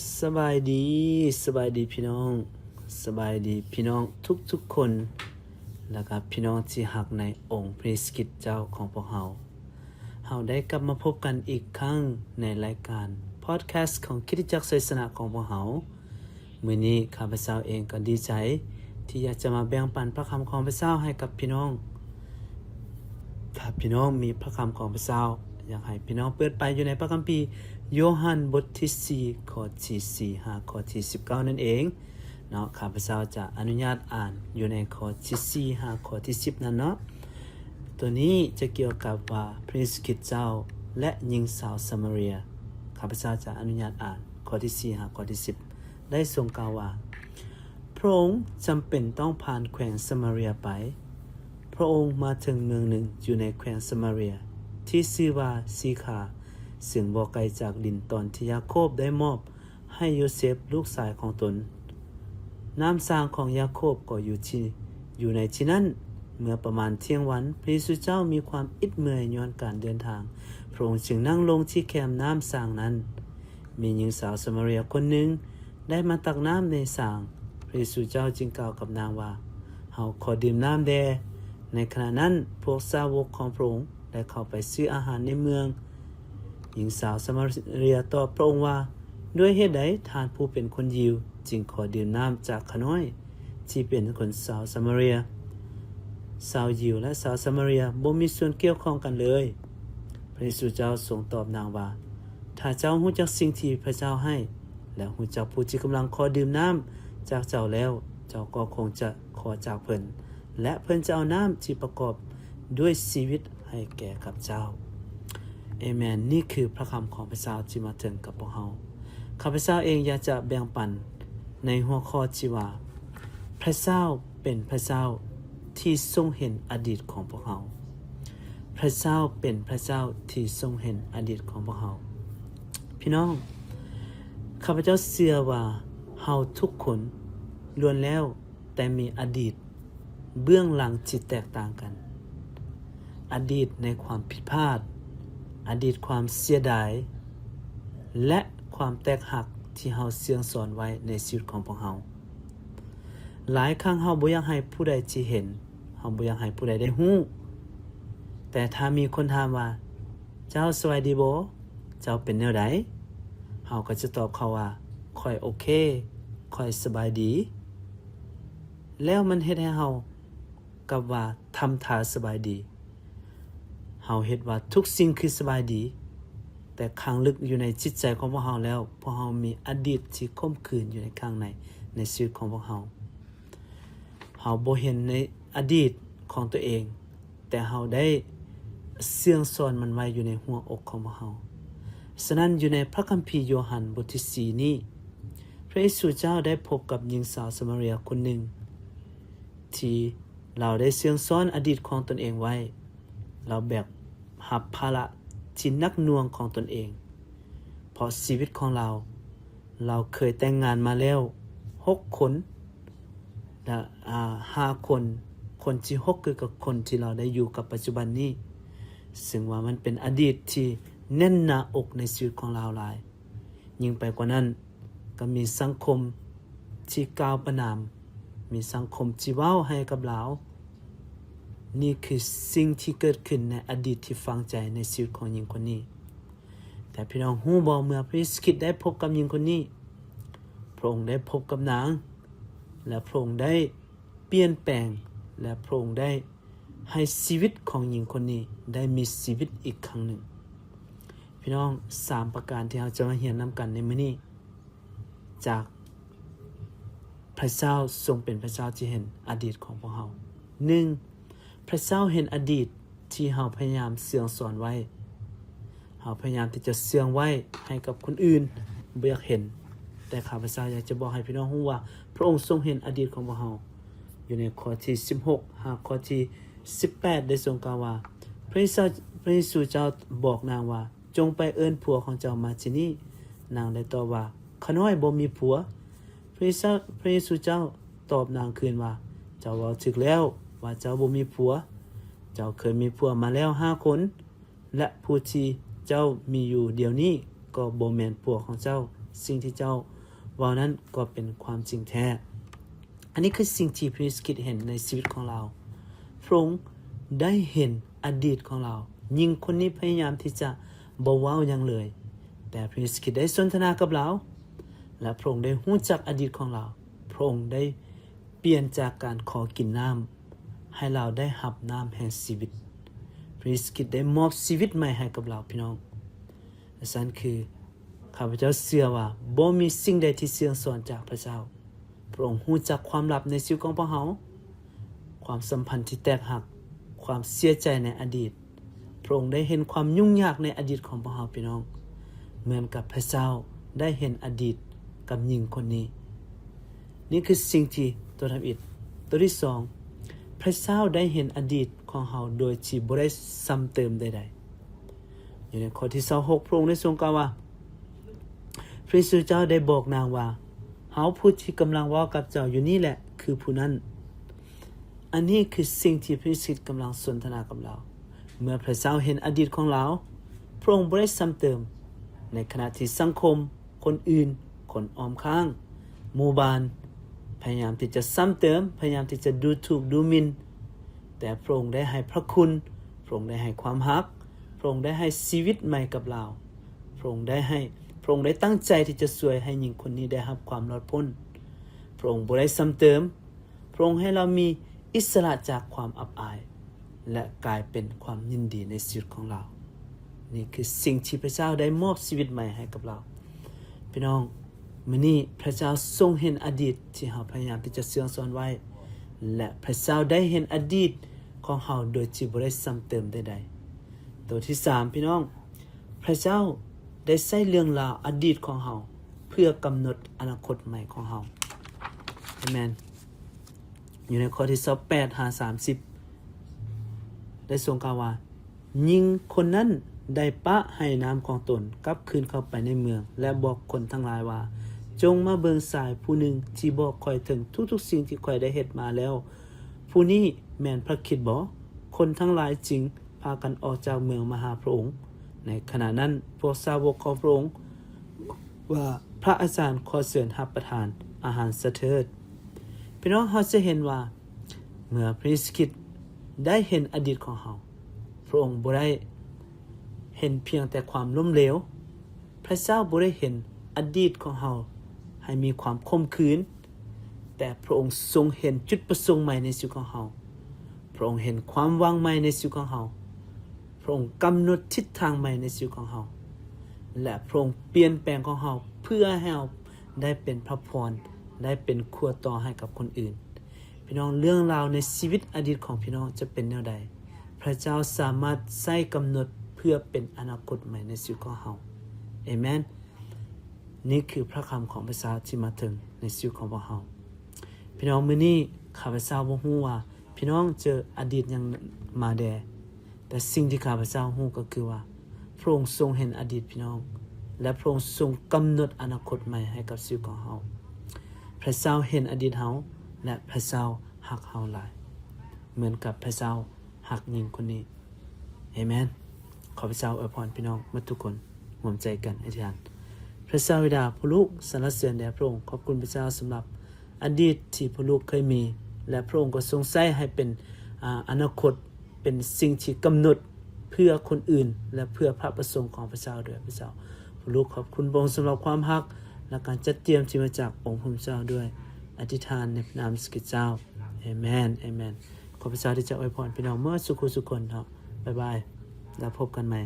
ສະບາຍດີ, ສະບາຍດີພີ່ນ້ອງ, ສະບາຍດີພີ່ນ້ອງທຸກໆຄົນ ແລະກະພີ່ນ້ອງທີ່ຮັກໃນອົງພະເຢຊູຄຣິດເຈົ້າຂອງພວກເຮົາ. ເຮົາໄດ້ກັບມາພົບກັນອີກຄັ້ງໃນລາຍການພອດແຄສຂອງຄຣິສຕະຈັກໄຊຊະນະຂອງພວກເຮົາ. ມື້ນີ້ຂ້າພະເຈົ້າເອງກໍດີໃຈທີ່ຢາກຈະມາແບ່ງປັນພະຄຳຂອງພະເຈົ້າໃຫ້ກັບພີ່ນ້ອງ. ຖ້າພີ່ນ້ອງມີພະຄຳຂອງພະເຈົ້າ, ຢາກໃຫ້ພີ່ນ້ອງເປີດໄປຢູ່ໃນພະຄຳພີໂຍຮັນບົດທີສີ່ ຂໍ້ທີສີ່ຫາຂໍ້ທີສິບເກົ້ານັ້ນເອງເນາະ. ຂ້າພະເຈົ້າຈະອະນຸຍາດອ່ານຢູ່ໃນຂໍ້ທີສີ່ຫາຂໍ້ທີສິບນັ້ນເນາະ. ໂຕນີ້ຈະກ່ຽວກັບວ່າພະເຢຊູຄຣິດເຈົ້າ ແລະ ຍິງສາວສະມາເຣຍ. ຂ້າພະເຈົ້າຈະອະນຸຍາດອ່ານຂໍ້ທີສີ່ຫາຂໍ້ທີສິບ ໄດ້ຊົງກ່າວວ່າ, ພະອົງຈຳເປັນຕ້ອງຜ່ານແຂວງສະມາເຣຍໄປ. ພະອົງມາເຖິງເມືອງໜຶ່ງຢູ່ໃນແຂວງສະມາເຣຍ ທີ່ຊື່ວ່າຊີຄາ, ເຊິ່ງບໍ່ໄກຈາກດິນຕອນທີ່ຢາໂຄບໄດ້ມອບໃຫ້ໂຢເຊບລູກຊາຍຂອງຕົນ. ນ້ຳສ້າງຂອງຢາໂຄບກໍຢູ່ທີ່, ຢູ່ໃນທີ່ນັ້ນ. ເມື່ອປະມານທ່ຽງວັນ, ພະເຢຊູເຈົ້າມີຄວາມອິດເມື່ອຍຍ້ອນການເດີນທາງ. ພະອົງຈຶ່ງນັ່ງລົງທີ່ແຄມນ້ຳສ້າງນັ້ນ. ມີຍິງສາວສະມາເຣຍຄົນໜຶ່ງໄດ້ມາຕັກນ້ຳໃນສ້າງ. ພະເຢຊູເຈົ້າຈຶ່ງກ່າວກັບນາງວ່າ, ເຮົາຂໍດື່ມນ້ຳແດ່. ໃນຂະນະນັ້ນ, ພວກສາວົກຂອງພະອົງໄດ້ເຂົ້າໄປຊື້ອາຫານໃນເມືອງ. ຍິງສາວສະມາເຣຍຕອບພະອົງວ່າ, ດ້ວຍເຫດໃດທ່ານຜູ້ເປັນຄົນຢິວຈຶ່ງຂໍດື່ມນ້ຳຈາກຂ້ານ້ອຍ ທີ່ເປັນຄົນຊາວສະມາເຣຍ? ຊາວຢິວ ແລະ ຊາວສະມາເຣຍບໍ່ມີສ່ວນກ່ຽວຂ້ອງກັນເລີຍ. ພະເຢຊູເຈົ້າຊົງຕອບນາງວ່າ, ຖ້າເຈົ້າຮູ້ຈັກສິ່ງທີ່ພະເຈົ້າໃຫ້ ແລະ ຮູ້ຈັກຜູ້ທີ່ກຳລັງຂໍດື່ມນ້ຳຈາກເຈົ້າແລ້ວ, ເຈົ້າກໍຄົງຈະຂໍຈາກເພິ່ນ ແລະ ເພິ່ນຈະເອົານ້ຳທີ່ປະກອບດ້ວຍຊີວິດໃຫ້ແກ່ກັບເຈົ້າ. ເອເມນ. ນີ້ຄືພະຄຳຂອງພະເຈົ້າທີ່ມາເຖິງກັບພວກເຮົາ. ຂ້າພະເຈົ້າເອງຢາກຈະແບ່ງປັນໃນຫົວຂໍ້ທີ່ວ່າ, ພະເຈົ້າເປັນພະເຈົ້າທີ່ຊົງເຫັນອະດີດຂອງພວກເຮົາ. ພະເຈົ້າເປັນພະເຈົ້າທີ່ຊົງເຫັນອະດີດຂອງພວກເຮົາ. ພີ່ນ້ອງ, ຂ້າພະເຈົ້າເຊື່ອວ່າເຮົາທຸກຄົນລ້ວນແລ້ວ ແຕ່ມີອະດີດເບື້ອງຫຼັງທີ່ແຕກຕ່າງກັນ, ອະດີດໃນຄວາມຜິດພາດ, ອະດີດຄວາມເສຍດາຍ ແລະ ຄວາມແຕກຫັກທີ່ເຮົາເຊື່ອງຊອນໄວ້ໃນຊີວິດຂອງພວກເຮົາ. ຫຼາຍຄັ້ງເຮົາບໍ່ຢາກໃຫ້ຜູ້ໃດທີ່ເຫັນ, ເຮົາບໍ່ຢາກໃຫ້ຜູ້ໃດໄດ້ຮູ້, ແຕ່ຖ້າມີຄົນຖາມວ່າ, ເຈົ້າສະບາຍດີບໍ່? ເຈົ້າເປັນແນວໃດ? ເຮົາກໍຈະຕອບເຂົາວ່າ, ຂ້ອຍໂອເຄ, ຂ້ອຍສະບາຍດີ. ແລ້ວມັນເຮັດໃຫ້ເຮົາກັບວ່າທຳທ່າສະບາຍດີ. ເຮົາເຮັດວ່າທຸກສິ່ງຄືສະບາຍດີ, ແຕ່ຂ້າງເລິກຢູ່ໃນຈິດໃຈຂອງພວກເຮົາແລ້ວ, ພວກເຮົາມີອະດີດທີ່ຂົມຂືນຢູ່ໃນຂ້າງໃນ, ໃນຊີວິດຂອງພວກເຮົາ. ເຮົາບໍ່ເຫັນໃນອະດີດຂອງຕົວເອງ, ແຕ່ເຮົາໄດ້ເຊື່ອງຊອນມັນໄວ້ຢູ່ໃນຫົວອົກຂອງພວກເຮົາ. ສະນັ້ນ, ຢູ່ໃນພະຄຳພີໂຍຮັນບົດທີສີ່ນີ້, ພະເຢຊູເຈົ້າໄດ້ພົບກັບຍິງສາວສະມາເຣຍຄົນໜຶ່ງ ທີ່ລາວໄດ້ເຊື່ອງຊອນອະດີດຂອງຕົນເອງໄວ້. ລາວແບກຮັບພາລະທີ່ໜັກໜ່ວງຂອງຕົນເອງ, ເພາະຊີວິດຂອງລາວ, ລາວເຄີຍແຕ່ງງານມາແລ້ວຫົກຄົນ ແລະ ອາ ຫ້າຄົນ, ຄົນທີຫົກຄືກັບຄົນທີ່ລາວໄດ້ຢູ່ກັບປັດຈຸບັນນີ້, ເຊິ່ງວ່າມັນເປັນອະດີດທີ່ແໜ້ນໜາອົກໃນຊີວິດຂອງລາວຫຼາຍ. ຍິ່ງໄປກວ່ານັ້ນ, ກໍມີສັງຄົມທີ່ກ່າວປະນາມ, ມີສັງຄົມທີ່ເວົ້າໃຫ້ກັບລາວ. ນີ້ຄືສິ່ງທີ່ເກີດຂຶ້ນໃນອະດີດທີ່ຝັງໃຈໃນຊີວິດຂອງຍິງຄົນນີ້. ແຕ່ພີ່ນ້ອງຮູ້ບໍ່, ເມື່ອພະເຢຊູຄຣິດໄດ້ພົບກັບຍິງຄົນນີ້, ພະອົງໄດ້ພົບກັບນາງ, ແລະ ພະອົງໄດ້ປ່ຽນແປງ, ແລະ ພະອົງໄດ້ ໃຫ້ຊີວິດຂອງຍິງຄົນນີ້ໄດ້ມີຊີວິດອີກຄັ້ງໜຶ່ງ. ພີ່ນ້ອງ, ສາມປະການທີ່ເຮົາຈະມາຮຽນນຳກັນໃນມື້ນີ້ ຈາກພະເຈົ້າຊົງເປັນພະເຈົ້າທີ່ເຫັນອະດີດຂອງພວກເຮົາ. ໜຶ່ງ, ພະເຈົ້າເຫັນອະດີດທີ່ເຮົາພະຍາຍາມເຊື່ອງຊອນໄວ້. ເຮົາພະຍາຍາມທີ່ຈະເຊື່ອງໄວ້ໃຫ້ກັບຄົນອື່ນບໍ່ຢາກເຫັນ, ແຕ່ຂ້າພະເຈົ້າຢາກຈະບອກໃຫ້ພີ່ນ້ອງຮູ້ວ່າ ພະອົງຊົງເຫັນອະດີດຂອງພວກເຮົາ. ຢູ່ໃນຂໍ້ທີສິບຫົກຫາຂໍ້ທີສິບແປດ ໄດ້ຊົງກ່າວວ່າ, ພະເຢຊູ ພະເຢຊູເຈົ້າບອກນາງວ່າ, ຈົ່ງໄປເອີ້ນຜົວຂອງເຈົ້າມາທີ່ນີ້. ນາງໄດ້ຕອບວ່າ, ຂ້ານ້ອຍບໍ່ມີຜົວ. ພະເຢຊູ ພະເຢຊູເຈົ້າຕອບນາງຄືນວ່າ, ເຈົ້າເວົ້າຖືກແລ້ວວ່າເຈົ້າບໍ່ມີຜົວ. ເຈົ້າເຄີຍມີຜົວມາແລ້ວຫ້າຄົນ, ແລະ ຜູ້ທີ່ເຈົ້າມີຢູ່ດຽວນີ້ ກໍບໍ່ແມ່ນຜົວຂອງເຈົ້າ. ສິ່ງທີ່ເຈົ້າເວົ້ານັ້ນກໍເປັນຄວາມຈິງແທ້. ອັນນີ້ຄືສິ່ງທີ່ພະເຢຊູຄຣິດເຫັນໃນຊີວິດຂອງລາວ. ພະອົງໄດ້ເຫັນອະດີດຂອງລາວ. ຍິງຄົນນີ້ພະຍາຍາມທີ່ຈະບໍ່ເວົ້າຫຍັງເລີຍ, ແຕ່ພະເຢຊູຄຣິດໄດ້ສົນທະນາກັບລາວ ແລະ ພະອົງໄດ້ຮູ້ຈັກອະດີດຂອງລາວ. ພະອົງໄດ້ປ່ຽນຈາກການຂໍກິນນ້ຳ ໃຫ້ລາວໄດ້ຮັບນ້ຳແຫ່ງຊີວິດ. ພະເຢຊູຄຣິດໄດ້ມອບຊີວິດໃໝ່ໃຫ້ກັບລາວ, ພີ່ນ້ອງ. ແລະ ຊັ້ນຄື ຂ້າພະເຈົ້າເຊື່ອວ່າບໍ່ມີສິ່ງໃດທີ່ເຊື່ອງຊອນຈາກພະເຈົ້າ. ພະອົງຮູ້ຈັກຄວາມລັບໃນຊີວິດຂອງພວກເຮົາ, ຄວາມສຳພັນທີ່ແຕກຫັກ, ຄວາມເສຍໃຈໃນອະດີດ. ພະອົງໄດ້ເຫັນຄວາມຫຍຸ້ງຍາກໃນອະດີດຂອງພວກເຮົາ, ພີ່ນ້ອງ, ເໝືອນກັບພະເຈົ້າໄດ້ເຫັນອະດີດກັບຍິງຄົນນີ້. ນີ້ຄືສິ່ງທີ່ ຕົວທຳອິດ. ຕົວທີສອງ, ພະເຈົ້າໄດ້ເຫັນອະດີດຂອງເຮົາໂດຍທີ່ບໍ່ໄດ້ຊ້ຳເຕີມໃດໆ. ຢູ່ໃນຂໍ້ທີຊາວຫົກ ພະອົງໄດ້ຊົງກ່າວວ່າ, ພະເຢຊູເຈົ້າໄດ້ບອກນາງວ່າ, ເຮົາຜູ້ທີ່ກຳລັງເວົ້າກັບເຈົ້າຢູ່ນີ້ແຫຼະ ຄືຜູ້ນັ້ນ. ອັນນີ້ຄືສິ່ງທີ່ພະເຢຊູຄຣິດກຳລັງສົນທະນາກັບລາວ. ເມື່ອພະເຈົ້າເຫັນອະດີດຂອງລາວ, ພະອົງບໍ່ໄດ້ຊ້ຳເຕີມ, ໃນຂະນະທີ່ສັງຄົມ, ຄົນອື່ນ, ຄົນອ້ອມຂ້າງ, ໝູ່ບ້ານ ພະຍາຍາມທີ່ຈະຊ້ຳເຕີມ, ພະຍາຍາມທີ່ຈະດູຖູກດູໝິ່ນ, ແຕ່ພະອົງໄດ້ໃຫ້ພະຄຸນ, ພະອົງໄດ້ໃຫ້ຄວາມຮັກ, ພະອົງໄດ້ໃຫ້ຊີວິດໃໝ່ກັບລາວ, ພະອົງໄດ້ໃຫ້, ພະອົງໄດ້ຕັ້ງໃຈທີ່ຈະຊ່ວຍໃຫ້ຍິງຄົນນີ້ໄດ້ຮັບຄວາມລອດພົ້ນ. ພະອົງບໍ່ໄດ້ຊ້ຳເຕີມ, ພະອົງໃຫ້ລາວມີອິດສະຫຼະຈາກຄວາມອັບອາຍ ແລະ ກາຍເປັນຄວາມຍິນດີໃນຊີວິດຂອງລາວ. ນີ້ຄືສິ່ງທີ່ພະເຈົ້າໄດ້ມອບຊີວິດໃໝ່ໃຫ້ກັບລາວ. ພີ່ນ້ອງ, ມື້ນີ້ພະເຈົ້າຊົງເຫັນອະດີດທີ່ເຮົາພະຍາຍາມທີ່ຈະເຊື່ອງຊອນໄວ້ ແລະ ພະເຈົ້າໄດ້ເຫັນອະດີດຂອງເຮົາໂດຍທີ່ບໍ່ໄດ້ຊ້ຳເຕີມໃດໆ. ຕົວທີສາມ, ພີ່ນ້ອງ, ພະເຈົ້າໄດ້ໃຊ້ເລື່ອງລາວອະດີດຂອງເຮົາເພື່ອກຳນົດອະນາຄົດໃໝ່ຂອງເຮົາ. ອາເມນ. ຢູ່ໃນຂໍ້ທີຊາວແປດຫາສາມສິບ ໄດ້ຊົງກ່າວວ່າ, ຍິງຄົນນັ້ນໄດ້ປະໄຫນ້ຳຂອງຕົນກັບຄືນເຂົ້າໄປໃນເມືອງ ແລະ ບອກຄົນທັງຫຼາຍວ່າ, ຈົ່ງມາເບິ່ງຊາຍຜູ້ໜຶ່ງທີ່ບອກຂ້ອຍເຖິງທຸກໆສິ່ງທີ່ຂ້ອຍໄດ້ເຮັດມາແລ້ວ. ຜູ້ນີ້ແມ່ນພະຄຣິດບໍ? ຄົນທັງຫຼາຍຈຶ່ງ ພາກັນອອກຈາກເມືອງມາຫາພະອົງ. ໃນຂະນະນັ້ນ ພວກສາວົກຂອງພະອົງວ່າ, ພະອາຈານ ຂໍເຊີນຮັບປະທານອາຫານສະເທີດ. ພີ່ນ້ອງ, ເຮົາຈະເຫັນວ່າ ເມື່ອພະເຢຊູຄຣິດໄດ້ເຫັນອະດີດຂອງເຮົາ, ພະອົງບໍ່ໄດ້ເຫັນພຽງແຕ່ຄວາມລົ້ມເຫຼວ, ພະເຈົ້າບໍ່ໄດ້ເຫັນອະດີດຂອງເຮົາໃຫ້ມີຄວາມຂົມຂືນ, ແຕ່ພະອົງຊົງເຫັນຈຸດປະສົງໃໝ່ໃນຊີວິດຂອງເຮົາ. ພະອົງເຫັນຄວາມຫວັງໃໝ່ໃນຊີວິດຂອງເຮົາ. ພະອົງກຳນົດທິດທາງໃໝ່ໃນຊີວິດຂອງເຮົາ ແລະ ພະອົງປ່ຽນແປງຂອງເຮົາ ເພື່ອໃຫ້ເຮົາໄດ້ເປັນພະພອນ, ໄດ້ເປັນຂົວຕໍ່ໃຫ້ກັບຄົນອື່ນ. ພີ່ນ້ອງ, ເລື່ອງລາວໃນຊີວິດອະດີດຂອງພີ່ນ້ອງຈະເປັນແນວໃດ, ພະເຈົ້າສາມາດໃຊ້ກຳນົດເພື່ອເປັນອະນາຄົດໃໝ່ໃນຊີວິດຂອງເຮົາ. ເອເມນ. ນີ້ຄືພະຄຳຂອງພະເຈົ້າທີ່ມາເຖິງໃນຊີວິດຂອງພວກເຮົາ. ພີ່ນ້ອງ, ມື້ນີ້ຂ້າພະເຈົ້າບໍ່ຮູ້ວ່າ ພີ່ນ້ອງເຈີອະດີດຫຍັງມາແດ່, ແຕ່ສິ່ງທີ່ຂ້າພະເຈົ້າຮູ້ກໍຄືວ່າ ພະອົງຊົງເຫັນອະດີດພີ່ນ້ອງ ແລະ ພະອົງຊົງກຳນົດອະນາຄົດໃໝ່ໃຫ້ກັບຊີວິດຂອງເຮົາ. ພະເຈົ້າເຫັນອະດີດເຮົາ ແລະ ພະເຈົ້າຮັກເຮົາຫຼາຍ ເໝືອນກັບພະເຈົ້າຮັກຍິງຄົນນີ້. ເອເມນ. ຂໍພະເຈົ້າອວຍພອນພີ່ນ້ອງໝົດທຸກຄົນ. ຮ່ວມໃຈກັນອະທິຖານ. ພະເຈົ້າບິດາ, ພວກລູກສັນລະເສີນແດ່ພະອົງ. ຂອບຄຸນພະເຈົ້າສຳລັບອະດີດທີ່ພວກລູກເຄີຍມີ ແລະ ພະອົງກໍຊົງໃຊ້ໃຫ້ເປັນ ອາ ອະນາຄົດ, ເປັນສິ່ງທີ່ກຳນົດເພື່ອຄົນອື່ນ ແລະ ເພື່ອພະປະສົງຂອງພະເຈົ້າດ້ວຍພະເຈົ້າ. ພວກລູກຂອບຄຸນພະອົງສຳລັບຄວາມຮັກ ແລະ ການຈັດຕຽມທີ່ມາຈາກອົງພະເຈົ້າດ້ວຍ. ອະທິຖານໃນນາມເຢຊູຄຣິດເຈົ້າ. ເອເມນ. ເອເມນ. ຂໍພະເຈົ້າທີ່ຈະອວຍພອນພີ່ນ້ອງໝົດສູ່ຜູ້ສູ່ຄົນເນາະ. ບາຍບາຍ ແລ້ວພົບກັນໃໝ່.